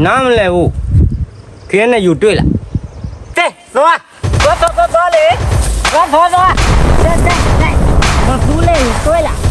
နမ့ၢ်လဲၤအိၣ်, ခဲန့ၣ်ယူၤတွ့လၢ်, တဲ, သွား, သွား, သွား, သွား, သွားလေ, သွား, သွား, သွား, တဲ, တဲ, တဲ, သွားသူလေ, ယူၤတွ့လၢ်.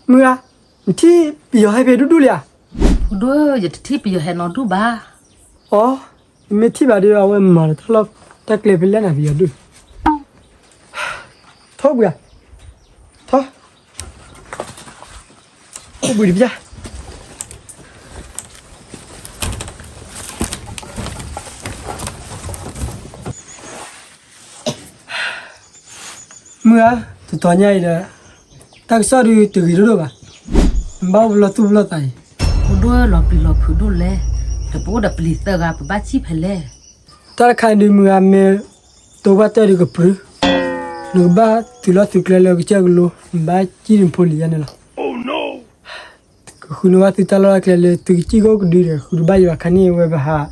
မုၢ်ဂၤ, နထံၣ်ပယီၤဟဲဖဲဒူၣ်ဒူၣ်လံဧါ. ဖိဒိၣ်, ယတထံၣ်ပယီၤဟဲနီၢ်ဒူၣ်ဘၣ်. အိ, နမ့ၢ်ထံၣ်ဘၣ်ဒီး အဝဲမၤလၢတၢ်လီၢ်တၢ်ကျဲဖဲလဲၣ်နၤ ပယီၤဒူၣ်. ထီၣ်ဘှံးဧါ, ထီၣ်, အိၣ်ဘှံးတပျၢ်. မုၢ်ဧါ, တတီၤညါအံၤဒီး တၢ်ကစီၣ်ဒုးတဂ့ၤဒိၣ်ဒိၣ်ဘၣ်. နဘၣ်အိၣ်ပလီၢ်သူၣ်ပလီၢ်သးအံၤ. ဖိဒိၣ်လီၤပျံၤလီၤဖုးဒိၣ်လဲၣ်, ဒီးပအိၣ်ဒီးပလံၤသၢဂၤ ပဘၣ်စံၣ်ဖဲလဲၣ်. တၢ်တခါန့ၣ်ဒုး မုၢ်ဂၤ မ့ၢ်တိၢ်ဘၣ်တၢၢ်ဒုးကပြုၢ်, နကဘၣ်သုးလီၢ်သုးကျဲလၢကစၢၢ်ကလိ, နဘၣ်စံၣ်နဖိလံၤယါန့ၣ်လီၤ. ကဃုန့ၢ်ဘၣ်သုတၢ်လီၢ်တၢ်ကျဲလၢသုကစံၣ်ကိးကဒုဒီး ဃုတဘၣ်ယံၤဘၣ်ခါန့ၣ် ဝဲပဟး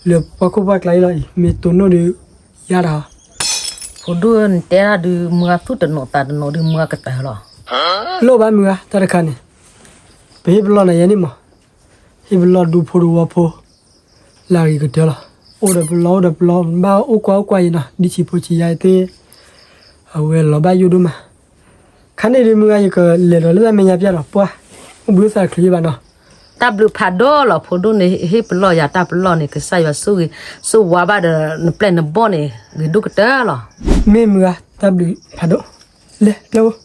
လၢပှၢ်ခိၣ်ပှၢ်ကျါအံၤလီၤအံၤ, မ့ၢ်တိၢ်နီၣ်ဒုးယါတၢ်ဟီ. ဖိဒိၣ်နတဲဒၣ်ဒုး မုၢ်ဂၤသူၣ်တနီၤသးတနီၤဒုး မုၢ်ဂၤကတၢၢ်လီၤ. လိၣ်ဘၣ်မုၢ်ဂၤ တၢ်တခါန့ၣ်, ပဟ့ၣ်ပလီၢ်နၤယဲန့ၣ်မး, ဟ့ၣ်ပလီၢ်ဒူဖိတဝီဖိ လၢအဂ့ၤကတၢၢ်လီၤ. အိၣ်ဒီးပလီၢ်အိၣ်ဒီးပလီၢ် ဘၣ်အိၣ်ကွၢ်အိၣ်ကွၢ်ယံၤနီၤ, ဒ်ဆံးဖိဆံးယါအံၤသ့ၣ်, အဝဲလီၤဘၣ်ယိၣ်ဒိၣ်မး. ခါန့ၣ်ဒုး မုၢ်ဂၤ ယကလဲၤဒီးလၢတၢ်မဲာ်ညါပျၢ်ဒီးပှၢ်, အိၣ်ဘှံးအိၣ်သးတချုးယံၤဘၣ်နီၤ. တၢ်ဘျုးဖးဒိၣ်လီၤ ဖိဒိၣ်န့ၣ် ဟ့ၣ်ပလီၢ်ယၤတၢ်ပလီၢ်န့ၣ် ကစၢ်ယွၤဆိၣ်ဂ့ၤဆိၣ်ဝါဘၣ်ဒီး နပျဲၢ်နဘီၣ်န့ၣ် ဂ့ၤဒိၣ်ကတၢၢ်လီၤ. မ့ၢ်မုၢ်ဂၤ တၢ်ဘျုးဖးဒိၣ်, လဲၤ လဲၤအိၣ်.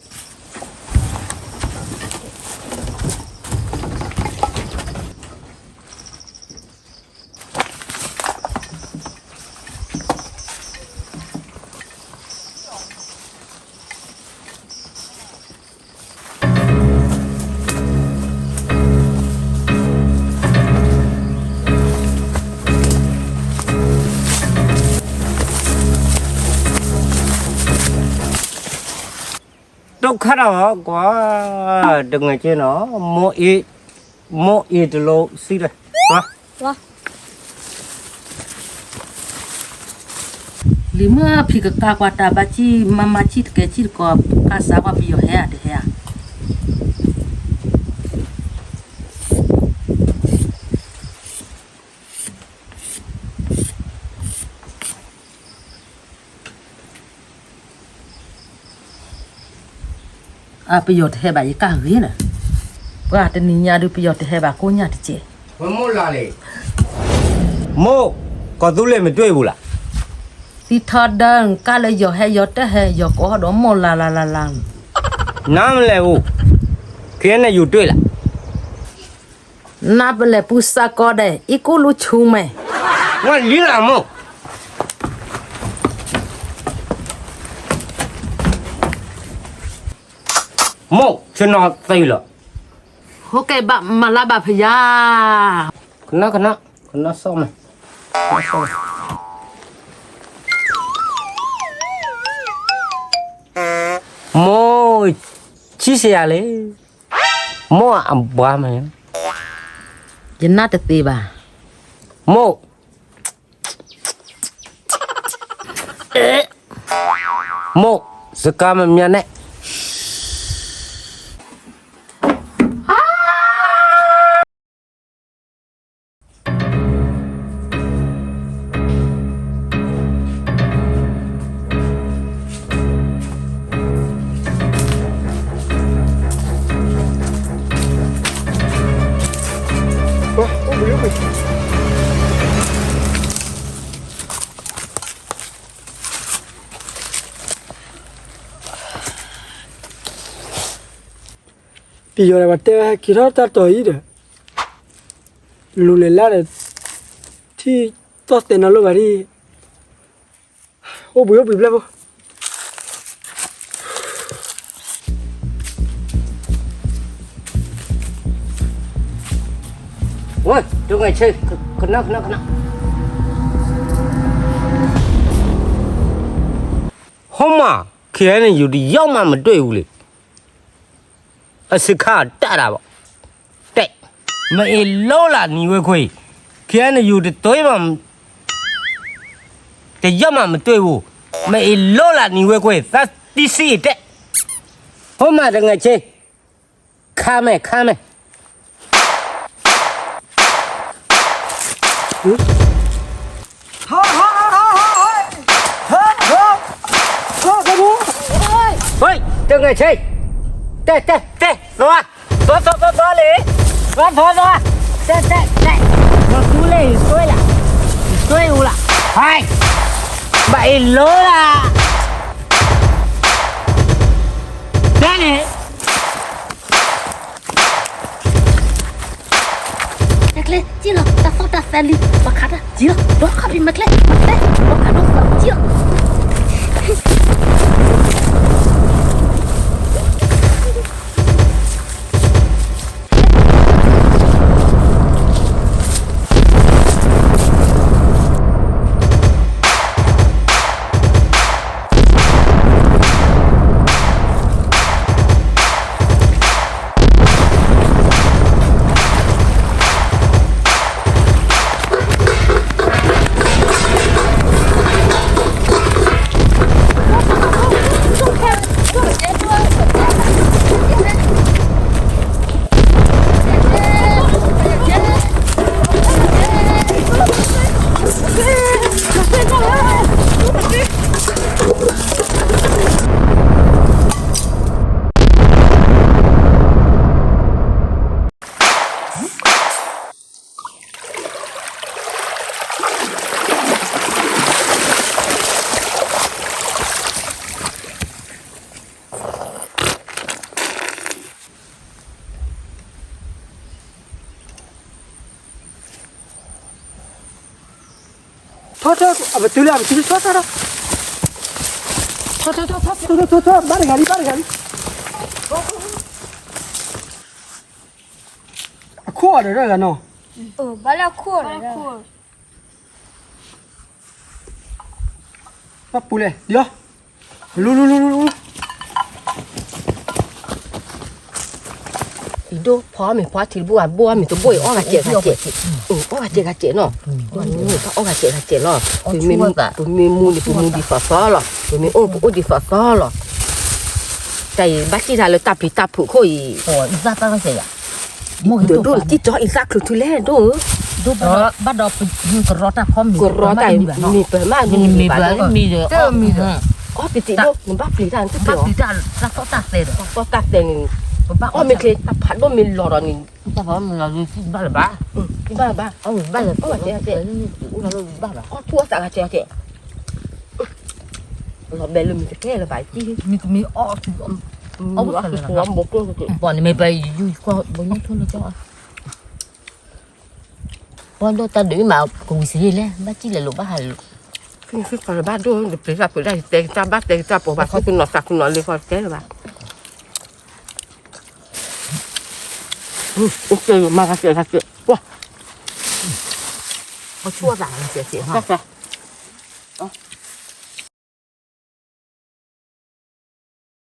ဒုက္ခတော့ကွၢ်, တငဲးက့နီၤ, မိၢ်အ့, မိၢ်အ့တလိစံးလဲၣ်, လံၤမုၣ်ဖံးကကါကွၢ်တၢ်ဘၣ်စံၣ် မၤမၤစံၣ်တကဲစံၣ်တကီး ကါစးကွၢ်ပယီၤဟဲဧါတဟဲဧါ. အပယီၤတဟဲဘၣ်ယကၢ်ဂ့ၤန့ၣ်, ပှၤတနံၤညါဒုးပယီၤတဟဲဘၣ်ကိးညါတက့ၢ်. မိၢ်, ကီၢ်သူလ့ၤမ့ၢ်တွ့ၢ်ပူၤလၢ်. သံထီဒါ ကၢ်လၢယီၤဟဲယီၤတဟဲ ယီၤကိးဒီးမိၢ်လၢ်လၢ်လၢ်လၢ်. နမ့ၢ်လဲၤအိၣ်, ခဲန့ၣ်ယူၤတွ့ၢ်လၢ်. နပလဲၤပူၤစးကီးဒဲး အံၤကူလူဆူမဲာ်. ဝဲလံလၢ်မိၢ်. မိၢ်, ဆ့ၣ်နီၤသံလီၤ. ဟိကဲဘၣ်မၤလၢဘၣ်ဖယါ. ကနၣ်, ကနၣ်, ကနၣ်စီၣ်မဲာ်. မိၢ်, ဆံၣ်စ့ယၤလံ. မိၢ်အဘှါမဲာ်. ယနၢ်တသ့ဘၣ်. မိၢ်, မိၢ်, စကါမမီန့ၣ်. ပယီၤဒီးပှၤတဲဝဲဟဲက့ၤထီၣ်တၢ်တီၤအံၤဒီး လူၤလဲၤလၢဒီး ထံၣ်သီၣ်သဲးနီၤလိၣ်ဘၣ်ဒ် အိၣ်ဘှံးအိၣ်ဘှံးဘျဲၣ်ဖိ, ဝဲ, တုၤငဲးဆ့, ကနၣ်ကနၣ်ကနၣ်, ဟီမး, ခဲအံၤန့ၣ် ယိၤတယီမးမတ့ၢ်ဝူလံ, အစခါတၢ်ဒၣ်ဘၣ်, တဲ, မအ့ၣ်လိလၢနံၤဝဲခွံ, ခဲအံၤန့ၣ် ယိၤတတ့ၢ်မး, တယီမးမတ့ၢ်ဝူ, မအ့ၣ်လိလၢနံၤဝဲခွံ, သးတံၢ်စံၣ်တဲ, ဟီမးတငဲးဆ့, ခါမဲာ် ခါမဲာ် ဟဲ, တဂဲၤဆ့, တဲ တဲ တဲ, နဝၤ, သီ သီ သီ သီလံ, သီ သီ သီ, တဲ တဲ တဲ, နသူလ့ၤ ယသွဲလၢ, ယသွဲအူလၢ, ဟဲ, ဘၣ်အ့ၣ်လိလၢ, တဲန့ၣ် မဲာ်ချံ စံၣ်လီၤ တၢ်သီၣ်တၢ်သဲလံ, ပှၤခးတၢ်စံၣ်လီၤ, ဒီခီၣ်ဖံးမဲာ်ချံ မဲာ်ချံ, ပှၤခးဒိၣ်သီၣ်စံၣ်လီၤ. Thó, thó, a bâ tư̆ leh, a bâ tư̆ leh, thó, thó, thó. Thó, thó, thó, thó, thó, thó, bá đ gà đi, bá đ gà đi. A khô ở đây rồi là nó. Ơ, bá leh a khô ở đây. Bá pù leh, đi. Lu, lu, lu, lu, lu. Ê, dô, phó mày phó thì bố à, bố mày tụi bố ơi, ó gà chè, gà chè. Ừ, ó gà chè, gà chè nó. Ừ, bác ó gà chè, gà chè nó. Tụi mình, tụi mình mua đi, tụi mình đi phở phở lọ. Tụi mình ôm, ôm đi phở phở lọ. Tại bác chỉ là lơ tạp thì tạp phủ khôi. Ủa, đi ra tao gà chè à? Mô hí dô, dô, tít chó ị dák khửu thư lé, dô. Dô, bát đó, bát đó, kơ ró ta khó mì, kơ ró ta mì, mì bơ mă, mì bơ, mì bơ, mì bơ. Tơ mì bơ. Ó, pì tị dô, nụ bát pì ta, nụ bát pì ta, ta só ta tê rồi. Ta só ta tê nụ. Bát ó mì kê, ta phá đô mì lò rồi nụ. Ta phá mì lò rồi, bát là bát. Ừ, bát là bát. Ó, bát là bát. Ó, bát là bát. Ó, thua ta là chè, chè. Lò bè lùm mì tê lò bái tî. Mì, mì ó, ó, ó, bố kô kê. Bỏ này mày bày, dùi kho, bố nhớ thua nó cho. Bố đô ta đuổi mà, cũng xí lé, bác chỉ là lũ bác hà lũ. Kinh phí còn là bác đô, được phí là phí ra, tê ta bác, tê ta bố bác, không, không nó sạc, không nó lì, khỏi té là bác. Ừ, ok, mà gà chè, gà chè. Ủa. Có chua giả gà chè, chè hả? Chắc là. Ơ.